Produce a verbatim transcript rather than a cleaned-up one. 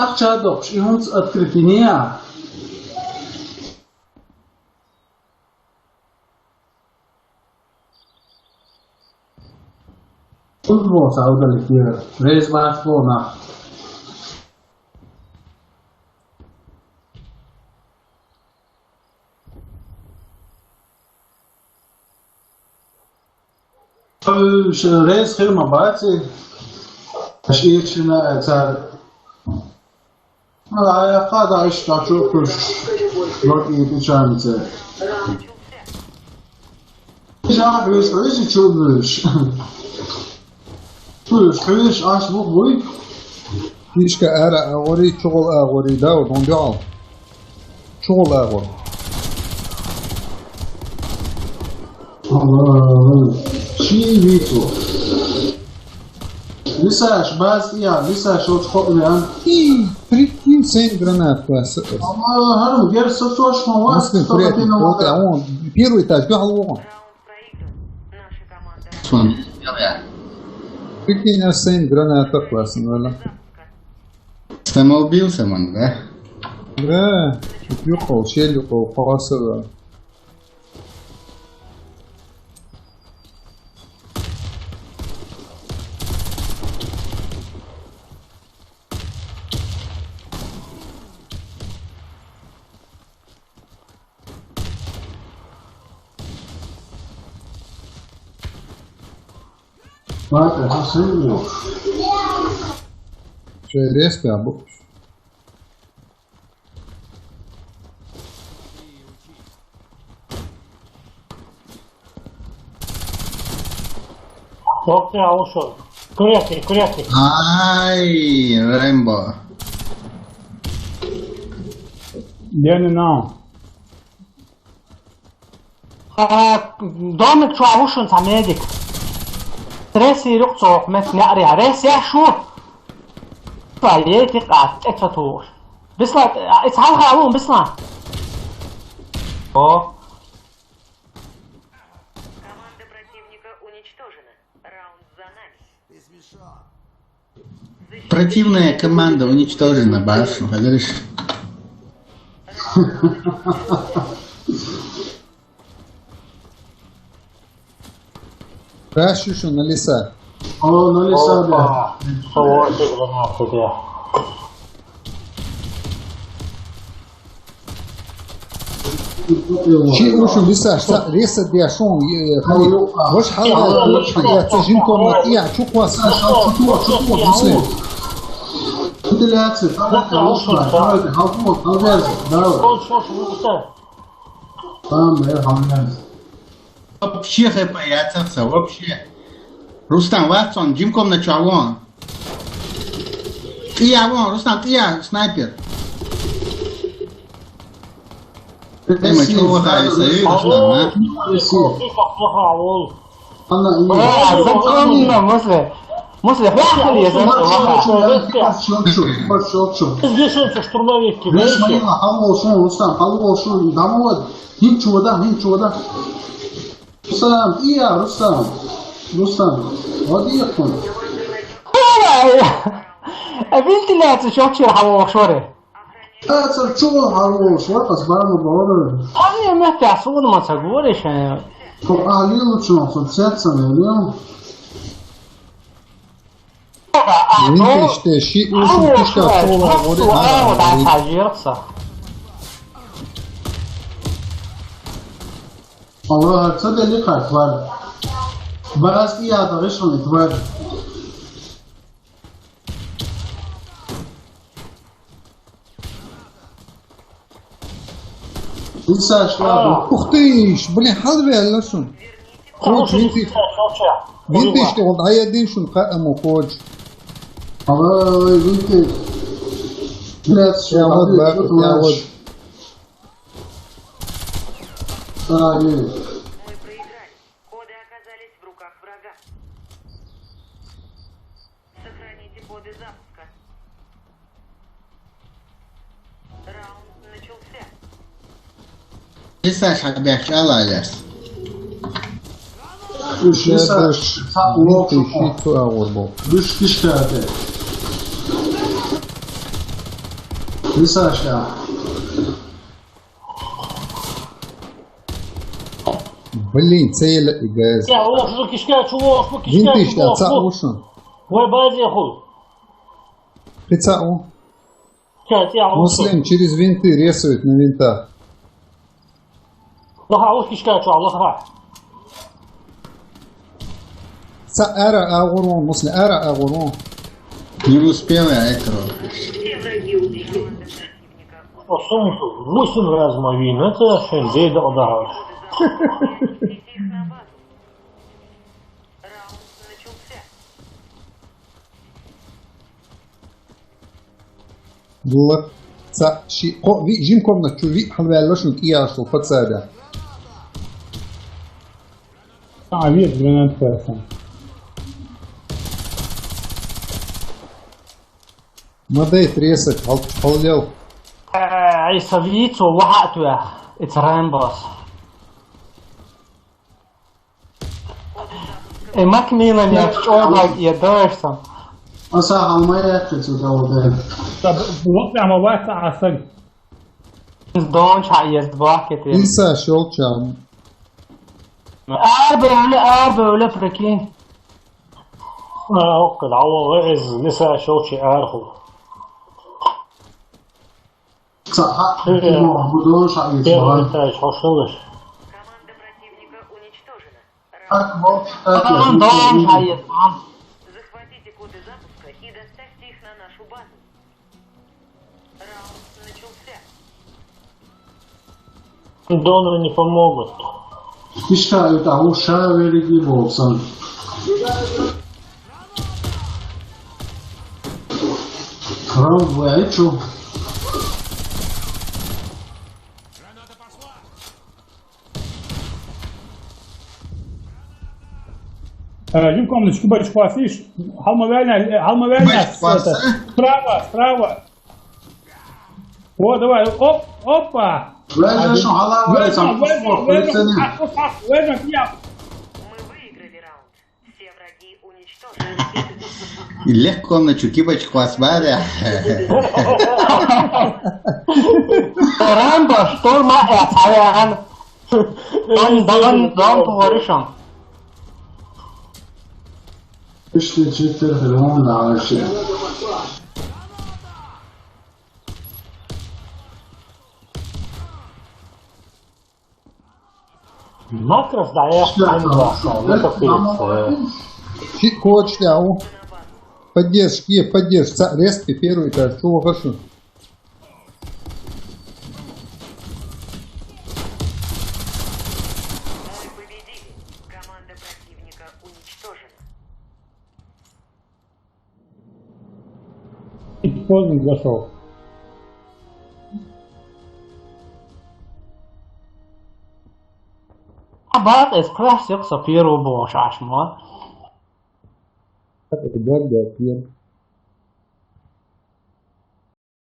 Ахча доккхуш, и хӀунца открытие а? Футбол саудали кира. Рейс бахтбол нах. Ш-, рейс хир ма баци. Аш иршина цар. Ай, хада иш та чу куш. Лот и печалица. Жа хвиш, хвиш чу буш. Хвиш, хвиш, аш бух буй. Ишка ара агъори, чугъул агъори, да, дон дюал. Чугъул агъор. Аллах, чи вицу. Лисаш, баз я, лисаш, вот хо я. И, прикинь, семь гранат класса. Аллах, харам, гер сатош, ма ва, Муслим, сто приятно, копейно вот, а вата. Он первый этаж, бегал вон. Раунд проигран. Наша команда. Сон, я, я. Прикинь, а семь гранат класса, наверное. Самоубился, ман, да? Да, юхал, шел юхал, паласова. Ладно, засунул. Чё, резко, а бу-, Окей, а ушёл. Курятник, курятник. Ай, Рэмбо. Где они нам? Э, домик чуа вушун ца медик. Тресси рюкзак мет няри, а рес я шу. Та ей ти кат, это тур. Бисла, э, это халха вун, бисла. О. Команда противника уничтожена. Раунд за нами. Противная команда уничтожена, баш, говоришь. Хорошо, что на леса. О, на леса, да. Опа. Хороший гранат у тебя. Ши ушу лиса, ша-, лиса де шон, э, хали. Вош хала, я цежин комнат, я чуква, са, ша, чуква, чуква, лиса. Вентиляция, давайте, давайте, давай, давай. Там, э, хавлян. Вообще хп яцахса, вообще. Рустам, ватсон, джимком на чавон. Тия вон, Рустам, тия, снайпер. Эмма, чего вы хаете, Рустам, а? Анна, Анна. Бля, законно, мысли. Мысли, хвахали, я забыл, ваха. Здесь это штурмовики, знаете? Рустам, алло, шун, Рустам, алло, шун, домой. Хин чего да, хин чего да. Рустам, и я, Рустам. Рустам, вот и я понял. Ой, а вентиляция чё вчера хавал шоре? А, цар чё хавал шоре, кас барам бавар. А не, мы ты особо маса говоришь, а? То али лучше, он сам сядь сам, я. Винтиш те ши ушу тишка кола гори ара гори. Аллах, ца дели кар твар. Барас и я да решил твар. Исаш, ладно. Ух ты ж, блин, хал реально шун. Короче, винтиш. Винтиш, ты вот, а я дин шун, ка ему коч. Ага, винтиш. Блядь, я вот, да, я вот. А, не. Мы проиграли. Коды оказались в руках врага. Сохраните коды запуска. Раунд начался. Лиса шабяхча алалас. Уж лиса шаб лох шуко. Душ кишкате. Висашка. Блин, цела и газ. Я, о, что кишка, чего, что кишка, Винтиш, чего, я, ца что? Уши. Ой, базе хуй. Ты ца у? Ца, ца, уши. Муслим через винты рисует на винтах. Лаха, уши кишка, чего, лаха. Ца ара агурун, Муслим, ара агурун. Не успел я это. Восемь, восемь раз мобильно, это вообще беда, да. Лак, ца, ши, ко, ви, жим комнат, чу, ви, халвалла шун, кияшул, фацада. А, вид гранат person. Мадей тресать, хал-, халлел. Э, ай, савицу, вахатуя. It's Rambos. Э, Макмиллан, я в чёрной, я дальше. Аса халмая, ты сюда, вот, э. Та, вот прямо вас, а, сан. Дон чай, есть два, кеты. Иса щелчал. Ар бөле, ар бөле, прикинь. А, окей, да, о, э, из, не са, щелчи, ар ху. Ца, а, Э, ну, будон шаг, Первый этаж, хошелыш. Команда противника уничтожена. Так, вот, так, Ага, вот, да, вот. Ха, есть, а. Захватите коды запуска и доставьте их на нашу базу. Раунд начался. Доноры не помогут. Ишка, это уша великий волсан. Раунд вайчу. Э, Юмком, на чеку бачку асиш. Халма вельна, э, халма вельна. Бачку аса? Справа, справа. О, давай, оп, опа. Вельна, шо, халама, Вельна, сам вельна, футбол, вельна. Вельна, я. Мы выиграли раунд. Все враги уничтожены. Легко на чуки бачку асбаря. Рамбо, шторма, э, аян. Дан, дан, дан, товарищам. Ишли читер, хрон, дальше. Макрос, да, я Шляпа. М два, да, ну, как ты, э. Щит, кот, шляпу. Поддержь, Киев, поддержь. Ца-, респи, первый этаж. Чего хорошо? Мы победили. Команда противника уничтожена. Поздно зашёл. Абат эс классик со первого бош ашма. Как это, Гвардия, Киев?